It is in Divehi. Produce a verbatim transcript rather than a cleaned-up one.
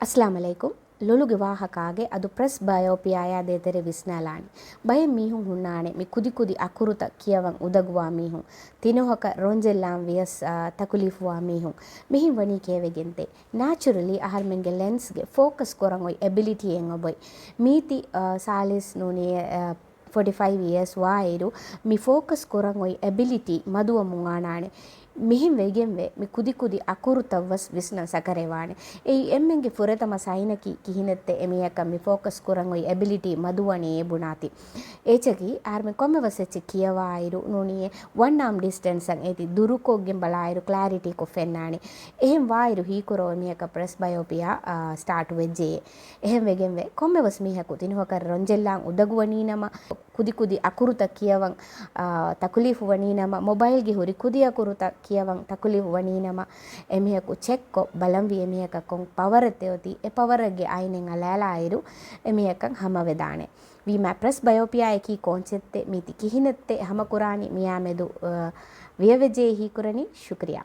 އައްސަލާމު ޢަލައިކުމް. ލޮލުގެ ވާހަކާގެ އަދު ޕްރެސް ބަޔޯޕިއާޔާ ދޭތެރޭ ވިސްނާލާނީ. ބައެއް މީހުން ހުންނާނެ މި ކުދިކުދި އަކުރުތައް ކިޔަވަން އުދަގުވާ މީހުން، ތިނޮހަކަށް ރޮންޖެއްލާން ވިޔަސް، އާ، ތަކުލީފުވާ މީހުން. މިހެން ވަނީ ކޭވެގެންތޭ. ނޭޗަރަލީ އަހަރުމެންގެ ލެންސްގެ ފޯކަސް ކުރަން އޮތް އެބިލިޓީއެއް އޮބޮތް. މީތި، އާ، ސާލިސް ނޫނީ، އާ، ފޯޓީ ފައިވް އިޔާސް ވާއިރު، މި ފޯކަސް ކުރަން އޮތް އެބިލިޓީ މަދުވަމުން އާނާނެ. މިހެން ވެގެންވެ، މި ކުދިކުދި އަކުރުތައްވަސް ވިސްނަން ސަކަރެވާނެ. އެއީ އެންމެންގެ ފުރަތަމަ ސައިނަކީ ކިހިނެއްތެ އެމީހަކަށް މި ފޯކަސް ކުރަން އޮތް އެބިލިޓީ މަދުވަނީ އެ ބުނާތި. އޭޗަކީ އަހަރުމެން ކޮންމެވެސް އެއްޗެއް ކިޔަވާއިރު ނޫނީ ވަން އާމް ޑިސްޓެންސަށް އޭތި ދުރުކޮށްގެން ބަލާއިރު ކްލެއާރިޓީކޮށް ފެންނާނެ. އެހެން ވާއިރު ހީކުރަ އެމީހަކަށް ޕްރެސް ބަޔޯޕިއާ، އާ، ސްޓާޓު ވެއްޖެޔޭ. އެހެން ވެގެންވެ، ކޮންމެވެސް މީހަކު ތިނޮހަކަށް ރޮންޖެއްލާން އުދަގުވަނީ ނަމަ، ކުދިކުދި އަކުރުތައް ކިޔަވަން، އާ، ތަކުލީފު ވަނީ ނަމަ، މޮބައިލްގެ ހުރި ކުދި އަކުރުތައް ކިޔަވަން ތަކުލީފު ވަނީ ނަމަ، އެމީހަކު ޗެކްކޮށް ބަލަންވީ އެމީހަކަށް ކޮން ޕަވަރެއްތެ އޮތީ، އެ ޕަވަރެއްގެ އައިނެއް އަލާލާއިރު އެމީހަކަށް ހަމަވެދާނެ. ވީމާ ޕްރެސް ބަޔޯޕިއާއަކީ ކޯންޗެއްތެ، މީތި ކިހިނެއްތެ، ހަމަކުރާނީ މިއާމެދު، އާ، ވިޔަވެއްޖެޔޭ ހީކުރަނީ. ޝުކްރިޔާ.